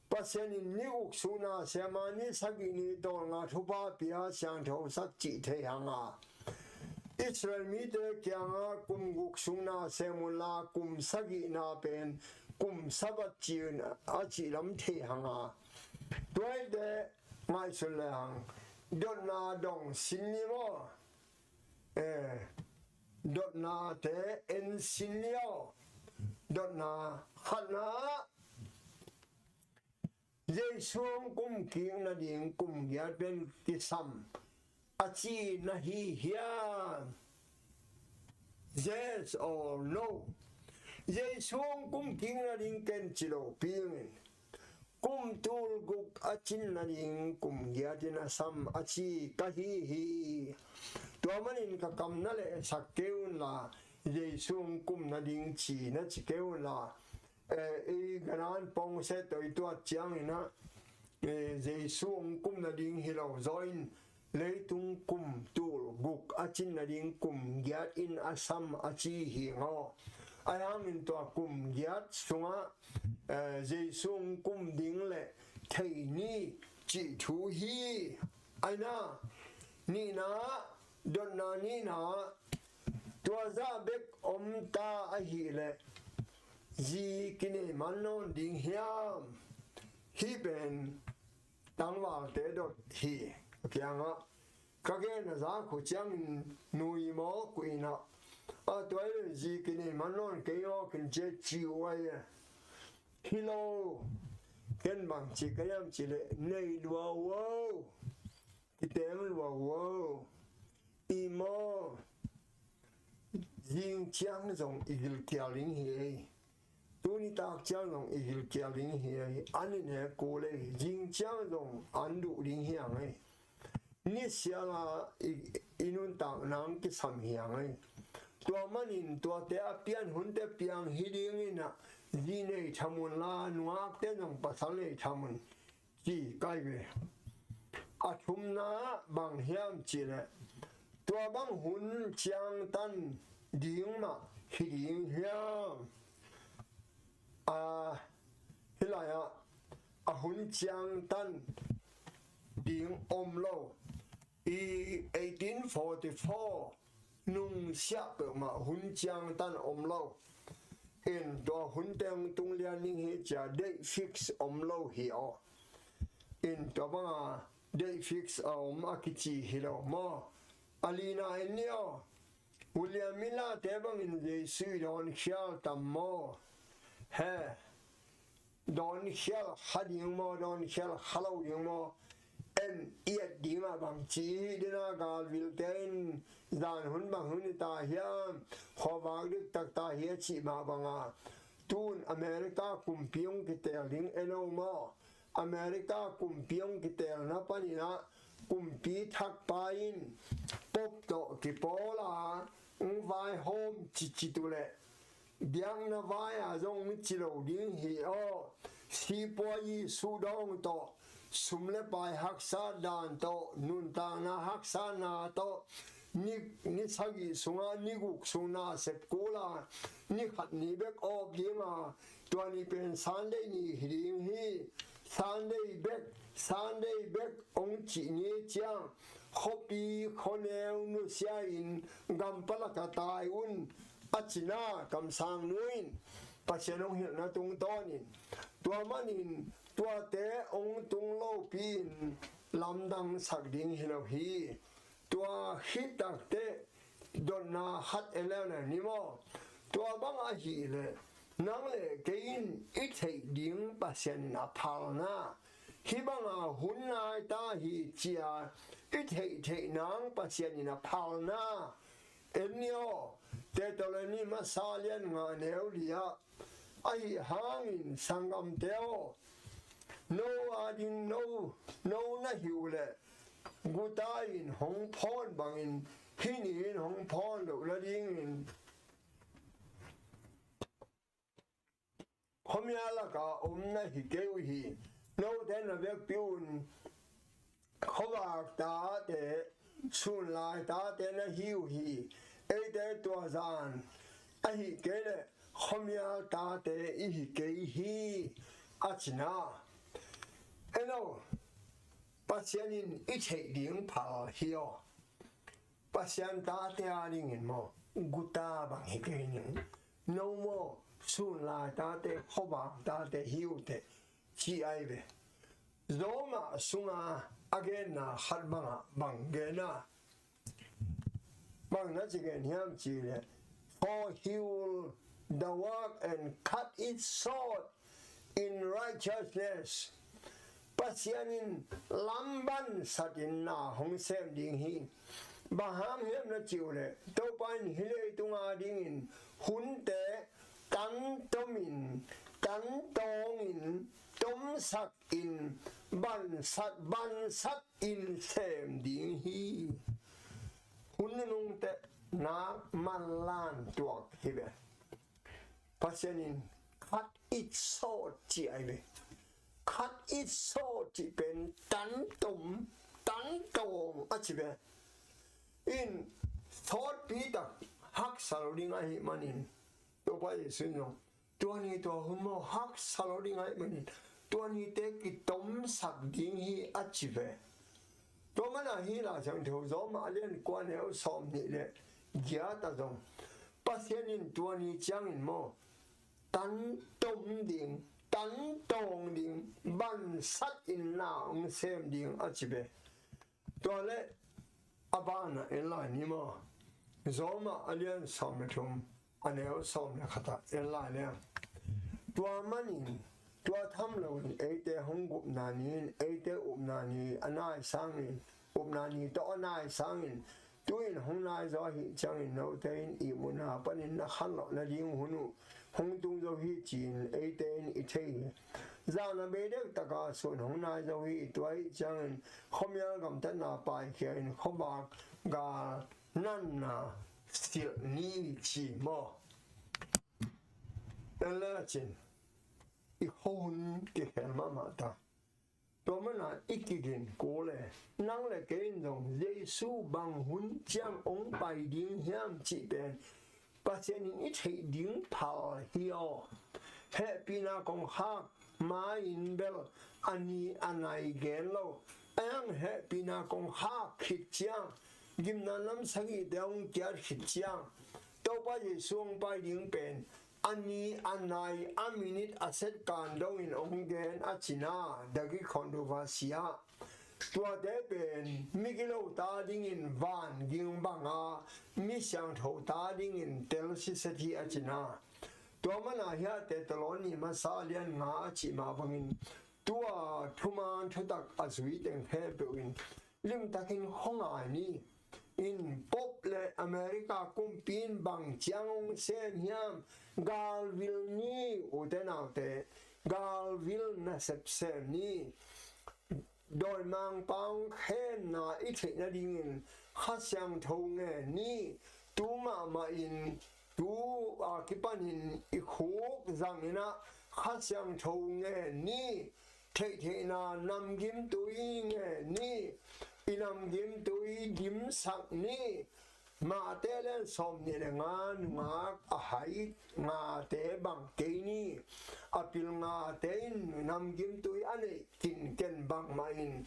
Pasian in ni guk sungna sema ni sagih ni tawlnga thupha pia siangthosak cih thei hanga, Israel mite kianga kum guk sungna sem unla kum sagihna pen kum Sabbath ci-in a cihlam thei hanga, tuaite ngaihsun le hang, dotna dong sin ni maw? Eh, dotnate en sin ni aw. Dotna khatna ah Jesu hong kumkik nading kum giat pen kisam a ci na hi hiam? Yes or no? Jesu hong kumkik nading ken ci lo pingin, kum tul guk a cin nading kum giatin a sam a ci ka hi hi. Tua manin ka kam na lehsak kei unla, Jesu hong kum nading ci na ci kei unla, eh, i ganan pongset tawh i tuat ciangin ah, eh, Jesu hong kum nading hi lo zaw in, leitung kum tul guk a cin nading kum giat in a sam a ci hi ngaw. Ahi hangin tua kum giat sungah, eh, Jesu hong kum ding le thei ni cih thu hi. Aina, nihna, dotna nihna, tua zah bek om ta ahih leh zi kinei man nawn ding hiam? Hih pen tangvalte dot hi. A kiangah ka gen a za khu ciangin nui maw kuina a tuai le zi kinei man nawn kei aw kin cia ci uh ai. Hi lo, ken bang ci ka hiam ci le nei lua uh aw, kiteng lua uh aw. I maw, zing ciang zong i gilkial ding hi ei. Tuni tak ciang zong i gilkial ding hi ei, an i nek kul ei, zing ciang zong an duh ding hi ang ei. Nisiala i, i nuntak nang kisam hi ang ei. Tua manin tuate a pian hunte piang hi dingin ah, zi nei thamun la, nungakte zong pasal nei thamun ci kai ve. A thumna bang hiam cihleh, tua bang hun ciangtan ding mah hi ding hiam? A, hih lai-ah a hun ciangtan ding om lo. I eighteen forty-four nungsiah peuhmah hun ciangtan om lo. In tua hun teng tung lian ding hi cia, date fix om lo hi aw. In tua banga date fix a om a kici hi lo maw? A lina en ni aw. William Miller te bangin Jesu i dawn khial tam maw? He, dawn khial kha ding maw, dawn khial kha lo ding maw? En i et dingah bang ci hi dena, galvilte in zan hun bang hun hi ta hiam, khuavak dik tak ta hi a cih mah banga, tun America kumpi hong kitel ding en o maw? America kumpi hong kitelna paninah kumpi thakpa in Pope tawh kipawl a hong vaihawm cicit uh leh, biakna vai-a zong ci lo ding hi aw. Sipuazi suhdawng tawh, sum le pai haksat dan tawh, nuntakna haksatna tawh, ni, ni sagih sungah ni guk sung nasep kul a, ni khat ni bek awp ding a, tua ni pen Sunday ni hi ding hi. Sunday bek, Sunday bek hong cih ni ciang, khuapi khuaneu nusia-in gampalak ah tai un, a cina kamsang nu in Pasian hong hilhna tungtawnin, tua manin tuate hong tung lopi-in lamdang sak ding hi lo hi. Tua khit takteh dotna khat en leuleu ni maw? Tua bang ahih leh nang le kei in i theih ding Pasian in a phalna, hih banga hun nai ta hi ci-a i theihtheih nang Pasian in a phalna en ni aw. Thesalonika masa lian nga neu li-ah, ahi hangin sanggamte aw, no ading no, no na hi uh leh, guta in hong phawn bangin hih ni-in hong phawn loh nadingin khuamial lakah om na hi kei uh hi. Note na vekpi un khuavak tate, sunlai tate na hi uh hi. Eite tua zan ahih kei leh khuamial tate i hi kei hi, a cina. En o, Pasian in i theih ding phal hi aw. Pasian tate adingin maw, guta bang hi kei ning, no maw, sunlai tate, khuavak tate hi uh teh, ci ai ve. Roma sunga a genna khat bangah bang gen a, bang na ci gen hiam cih leh, "For he will the work and cut it short in righteousness." Pasian in lamban satin na hong sem ding hi. Bang hang hiam na cih uh leh, Topa in hih leitung adingin hunte tantomin, tantawngin, tomsakin, bansat, bansatin sem ding hi. Hun nunungte nak manlan tuak hi ve. Pasian in cut it short ci ai ve. Cut it short cih pen tantom, tantawng a ci ve. In sawtpi tak haksa lo ding ahih manin, Topa Jesu in zong tua ni tua hun maw haksa lo ding ahih manin, tua nite kitomsak ding hi a ci ve. Tua mana hih Lai Siangtho Roma a lian kua neu sawm nih le giat ah zong Pasian in tua ni ciangin maw tantom ding, tantawng ding, bansatin na hong sem ding a ci ve. Tua le a banah en lai ni maw? Roma a lian sawm le thum, a neu sawm le khatah en lai le. Tua manin, tua tham loin eite hong gupna ni in, eite upna ni a nai sangin, upna ni tawh a nai sangin, Tu-in hong nai zaw ahih ciangin note in ihmuna panin na khanlawh nading hun uh hong tung zo hi ci-in eite in i thei hi. Zan a bei dek taka sun hong nai zo hi. Tua ahih ciangin khuamial gamtatna paikhia in khuavak gal nanna silh ni ci maw? En le a cin i khuahun kikhel mahmah ta. Tua mana i kikin kul e. Nang le kei in zong Jesu bang hun ciang hong pai ding hiam cih pen Pasian in i theih ding phal hi aw. Hehpihna kong khak ma-in bel a ni a nai gen lo. Ahi hang hehpihna kong khak khit ciang, gimna nam sagihte hong kiat khit ciang, Topa Jesu hong pai ding pen a ni a nai a minit a set kan dongin hong gen a cina, the Greek controversy ah. Tuate pen mi gilo ta dingin van ging banga, mi siangtho ta dingin tel siset hi a cina. Tua mana hiah Thessaloni masa lian nga a cih mah bangin tua thuman thutak a zui teng khempeuh in limtakin khuangai ni. In Pope le America kumpi in bang ciang hong sem hiam? Galvil ni, ute naute, galvil nasep sem ni. Dawimangpa hong khemna i theih nadingin Kha Siangtho ngen ni. Tu mahmah in, tu a kipanin i khuk zangin ah Kha Siangtho ngen ni. Theihtheihna namgimtui ngen ni. I namgimtui dimsak ni. Mate lian sawmnih le nga, nungak a hai ngate bang kei ni. A pil ngate in namgimtui a neih kinken bangmah in,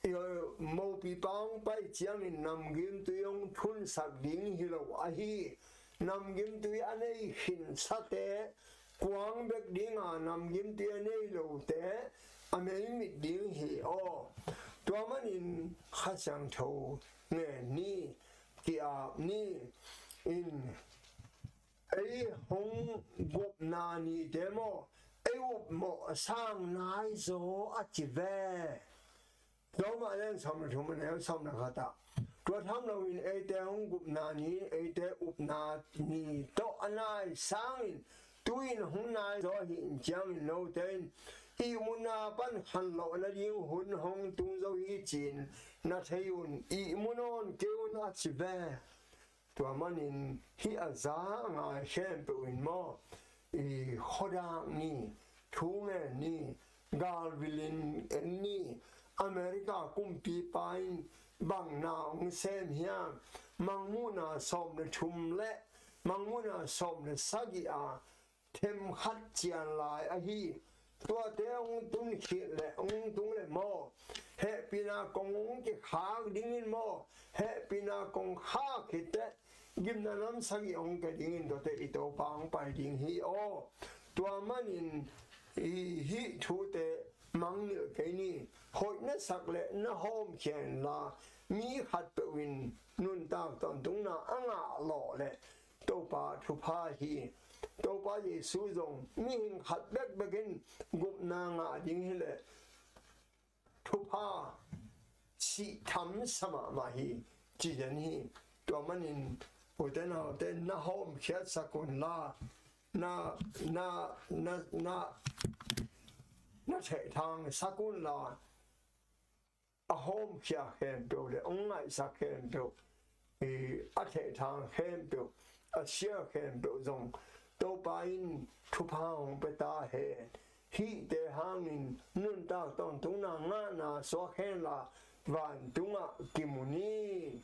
i, mopipa hong pai ciangin namgimtui hong thunsak ding hi lo ahi. Namgimtui a nei khinsate kuang bek dinga, namgimtui a nei lote a meimit ding hi aw. Tua manin Kha Siangtho ngen ni, ki-ap ni. In ei hong gupna nite maw, ei upmawh sang nai zaw a ci ve. Roma lian sawm le thum a neu sawm le khat ah, tua tham loin eite hong gupna ni, eite upna ni tawh a nai sangin tu-in hong nai zaw ahih ciangin note in ihmuna pan khanlawh nading hun hong tung zo hi ci-in na thei un, ihmu nawn kei un a ci ve. Tua manin hih a za a ngai khempeuh in maw, i khuadak ni, thu ngen ni, galvil in en ni. America kumpipa in bang na hong sem hiam? Mangmuhna sawm le thum le mangmuhna sawm le sagih a them khat cian lai ahi. Tuate hong tun khit le, hong tung le maw, hehpihna kong hong kikhak dingin maw, hehpihna kong khak khit teh gimna nam sagih hong pia dingin tuate i Topa hong pai ding hi aw. Tua manin i hih thute mangngilh kei ni. Hoih na sak le na hawmkhia inla, mi khatpeuh in nuntak tawntungna a ngah lawh le Topa thupha hi. Topa Jesu zong mihing khat bekbek in gupna ngah ding hileh thupha sih tham sa mahmah hi, ci den hi. Tua manin ute naute na hawmkhiatsak unla, na, na, na, na, na thehthangsak unla, a hawmkhia khempeuh le hong ngaihsak khempeuh, i, a thehthang khempeuh, a share khempeuh zong Topa in thupha hong pia ta hen. Hihte hangin nuntak tawntungna ngahna suak henla vantungah kimu ni.